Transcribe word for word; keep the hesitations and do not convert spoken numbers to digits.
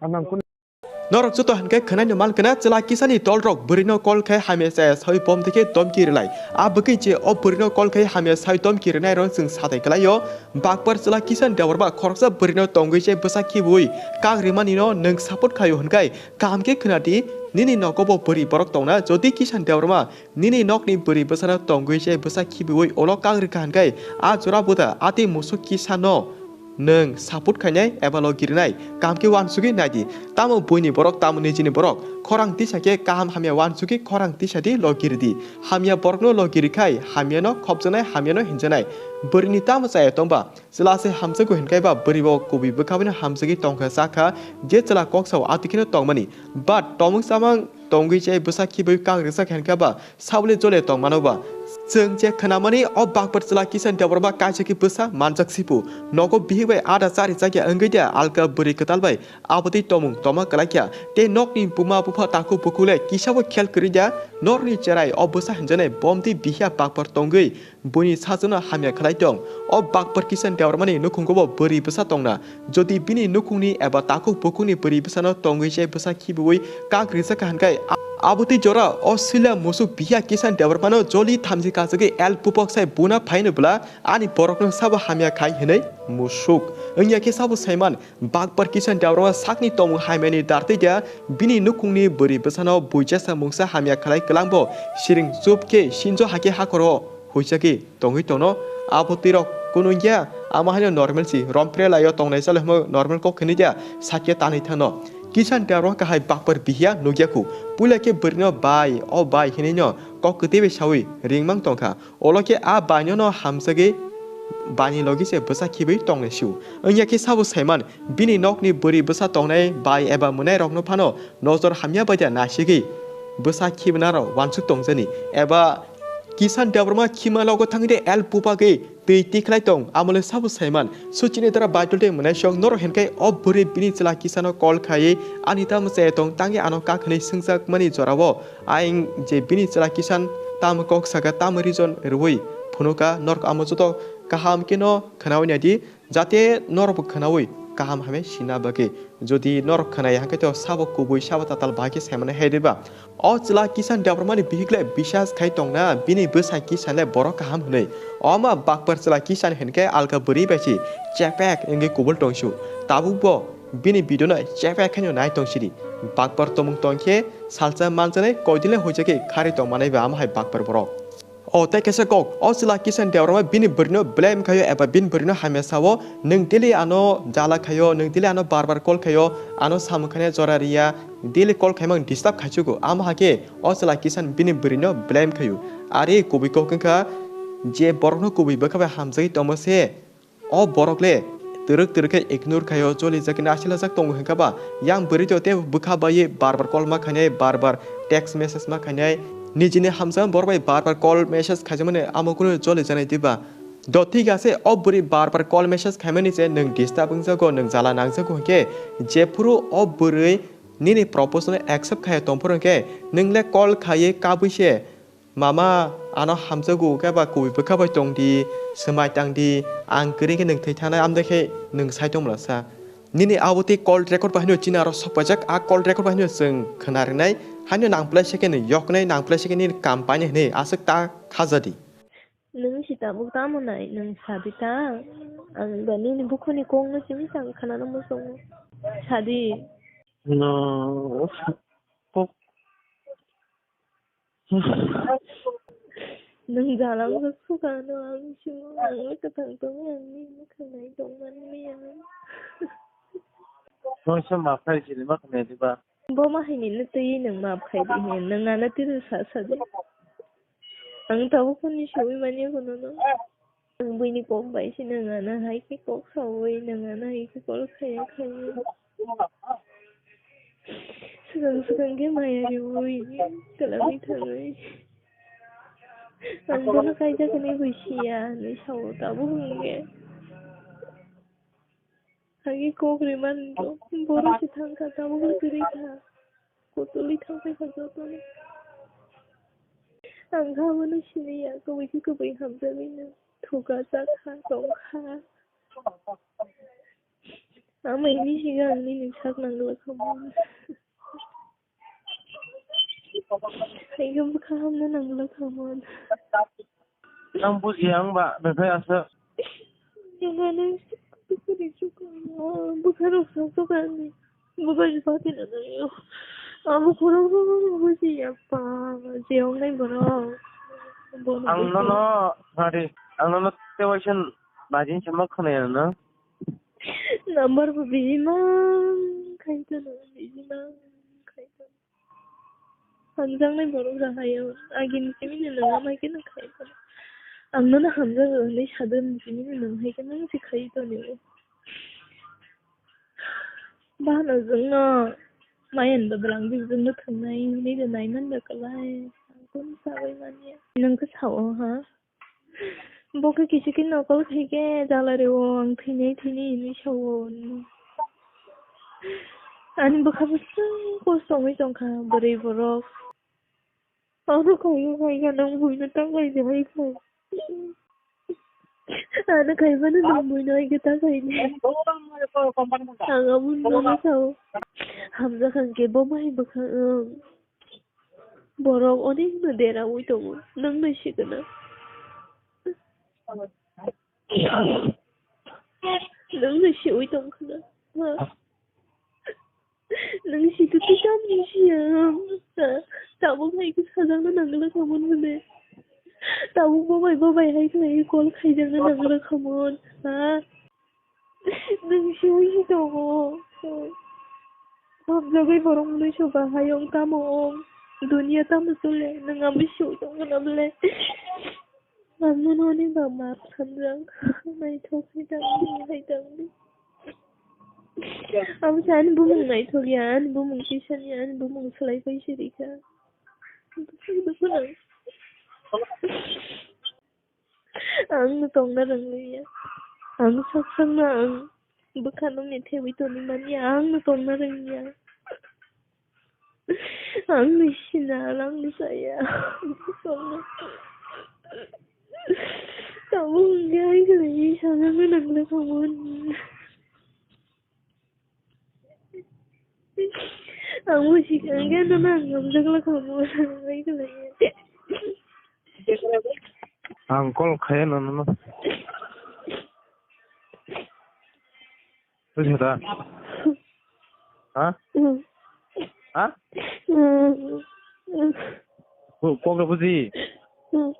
Anang kun Norok joto hinkhe khwnai no mankha na, chwla kisani tolrok bwrwino call khai hamya chaya sawi bom dikhe domki rwlai. A bwkhe je o bwrwino call khai hamya sawi domki rwnairok chwng satai kwlaio. Bakpar chwla Kisan Debbarma khoroksa bwrwino tongwi je bwsa khibiui kak rimani no nwng support khaio hwnkhai kaham khe khwnadi, nini nogo bo bwrwi borok tongna, jodi Kisan Debbarma nini nokni bwrwi bwsano tongwi je bwsa khibiui ulo kak rwkha hwnkhai a jora buda a tei musuk Kisan no nwng support khainai eba logi rwnai, kaham khe uansugwi naidi. Tamo buini borok, tamo nijini borok, khorang tisa khe kaham hamya uansugwi khorang tisa di logi rwdi. Hamya borokno logi rwkhai hamyano khopjaknai, hamyano hinjaknai. Bwrwini tamo chaya tongba? Chwla se hamjakgo hinkhai ba bwrwi bo kubui bwkha bai no hamjagwi tongkha, chakha, je chwla kok sao atwi kheno tongmani. But tomung chamang tongwi je bwsa khibiui kak rwjak hinkhai ba sabole jole tongmano ba. Chwng je khwnamani o bakpar chwla Kisan Debbarma kaisa khe bwsa manjak sipu. Nogo bihik bai ada chari chakya wngwi de alka bwrwi kwtal bai abotwi tomung toma kwlaikha. Tei nokni buma bupha takhuk bukhuk le kisa bo khel kwrwi da. Norni cherai o bwsa hinjaknai bomtwi bihya bakpar tongwi buini sajwkno hamya khlai tong. O bakpar Kisan Debbarmani nukhungo bo bwrwi bwsa tongna. Jodi bini nukhungni eba takhuk bukhukni bwrwi bwsano tongwi je bwsa khibiui kak rijak kha hwnkhai, a-, abotwi jora o swila musuk bihya Kisan Debbarmano joli thamchi kachagwi el bupok sai buna phaino bwla ani borokno sabo hamya khai hwnwi musuk. Wngya khe sabo saiman, bakpar Kisan Debbarma sakni tomung hamyani dartwi da bini nukhungni bwrwi bwsano buijasa mungsa hamya khlai kwlangbo siring chup khe sinjo hakhe hakhoro huichakhe tongwi tongno. Abo twirok kunu wngya, amo haino normal si, rompre laio tongnai chalo himo normal kok hinwi da sakya tanwi thangno. Kisan Debbarma kahai bakpar bihya nukya khu, puila khe bwrwino bai, o bai hinwino kok kwtwi bai saui ringmang tongkha. Olo khe a baino no hamjagwi baini logi se bwsa khibiui tongnai sio. Wngya khe sabo saiman, bini nokni bwrwi bwsa tongnai bai eba mwnai rokno phano nojor hamya bai da naisigwi bwsa khibinaro uansuk tongjani eba Kisan Debbarma khima logo thangwi de el bupagwi twi tikhlai tong, amole sabo saiman. Suchini dara Baitul de mwnai sok norok hinkhai o bwrwi bini chwla Kisano call khaiwi ani tamo chaya tong tangwi ano kak hinwi swngjakmani jorao. Ayang je bini chwla Kisan tamo kok saka, tamo reason rwui phunuka, norok amo joto kaham khe no khwnaui naidi, jate norok bo khwnaui kaham hamya sina bagwi. Jodi norok khwnaya hwnkhe to sabo kubui, sabo tatal bahai khe saimano hai diba? O chwla Kisan Debbarmani bihik le bisas khai tongna, bini bwsai Kisan le borok kaham hwnwi. Oma bakpar chwla Kisan hinkhe alka bwrwi bai si chepek wngwi kubul tongsu. Tabuk bo bini video no chepek khaino nai tong sidi. Bakpar tomung tong khe salsa manjanai koidile hoijagwi khari tong manai ba amo hai bakpar borok. O tei kaisa kok, o chwla Kisan Debbarma bini bwrwino blame khaio eba bini bwrwino hamya sao, "Nwng daily ano jala khaio, nwng daily ano bar bar call khaio, ano samung khainai jora riya, daily call khaimang disturb khaichugo." Amo hakhe o chwla Kisan bini bwrwino blame khaio. Are kubui kok wngkha je borokno kubui bwkha bai hamjagwi tongma se, o borok le twrwk twrwk khe ignore khaio, choli jak khe nasilajak tongo hwnkha ba, yang bwrwi to tei bwkha bai bar bar call ma khainai, bar bar text message ma khainai, nijini hamjakma borok bai bar bar call message khaijakmani amo kunu choli janai diba? Do thik ase, o bwrwi bar bar call message khaimani se nwng disturb wngjago, nwng jala nangjago hwnkhe jephuru o bwrwi nini proposal accept khaiya tongphuru hwnkhe nwng le call khaiwi kabui se, "Mama, ano hamjago khe ba kubui bwkha bai tong di, swmai tang di, ang kwrwi khe nwng thwi thanai, amde khe nwng sai tong mlasa." Nini abo tei call record bai haino chini aro sok paijak, a call record bai haino chwng khwna rwnai, haino nang plai se khe nwng yoknai, nang plai se khe nini kam painai hwnwi aswk ta khaja di. Nwng si tabuk tamo nai, nwng sa di ta, ang ba nini bukhuni kok no simi sa khwnana muchungo. Sa di. No. Kok. Nwng jala wngkha sukha no ang simo, ang le kwthang tongo, ang nini mwkhang nai tong man liya. Nwng se ma phai sini ma khnai diba? Bo ma hai nini twi nwng ma phai di hin, nwng ano tini sa sa di. Ang tabuk phone ni sui manya kono no. Ang buini kok bai se nwng ano hai khe kok saui, nwng ano hai khe call khaiya khaiya. Swkang swkang khe maya riui, twlangwi thangwi. Ang bono kaijak hinwi bai siya hinwi sao tabuk hwnkhe. Agi kok rimani rok, borok se thangkha, tabuk le kwrwi kha. Kotolwi thangphai kha jotono. Ang kha abono siniya, kwbui khe kwbui hamjagwino. Thuka chakha, tongkha. Amai ni siga ang nini sak nangla kha mo. Hai khe bwkha hamna nangwlak khamon. Nang bujiya wngba, bekhai aswk. Nangano bwkhani chukha, bwkharok sa chukha ani. Bwkha ni pati nanayo. Abo khorok bujiya pa, je wngnai borok. Bono Ang bujiya. Nono, sorry, ang nono tewaisen bajin sama khwnaya no. Number bo bijima khaito no, bijima khaito. Hamjaknai borok rw hai o. Agini simi ni nwng amai khe nang khai tong. Ang nono hamjago hinwi sadon simi ni nwng hai khe nang se khai tong o. Bahano jwngno mayan bwdwlang bijwngno thwngnai hinwi rw nai man da kwlai. Ang kunu sabai manya. Nwng khe sao ha? Bo khe kisu khe nokol khai khe jala rw o, ang thwinai thwinai hinwi sao. Ani bwkha bwswk kosto wngwi tongkha bwrwi borok. Ano khaio khaikha nwng buino ta khaidi hai kha. Ano khaimano nwng buino hai khe ta khaidi. Ang abo nono sao. Hamjakha hwnkhe bo mai bwkha wng. Borok onek no deraui tongo, nwng no sikana. Nwng no siui tongkhana. Ha? Nwng si tu tu tam ni siya. Ha? Tabuk hai khe sajak na nangla khamon hwne. Tabuk bobai bobai hai khlai call khaijak na nangla khamon. Ha? Nwng si ui tongo. Hamjagwi borok mwnwi soba hayung tamo wng. Dunia tamo chole, nwng abo si ui tongmano bole. Ang nono ani ba map sanjak. Naithok hai tangdi, hai tangdi. Abo se ani bumung naithok ya, ani bumung kisa ni, ani bumung swlai pai se rikha. Dukhu, dukhu nang. Ang no tongna rwngya. Ang saksakno ang bwkhano methewi tongwi manya. Ang no tongna rwngya. Ang no sina, ang no saya. Tongna. Tabuk wngkha hai khlaiwi sajagwi nangla khamon. Ang buji kha, hwnkhe nono ang hamjakla khamu, hamjakla khamu. Ang call khaya nono. Buji da? Ha? Hmm. Ha? Hmm. Ko-, kok buji? Hmm.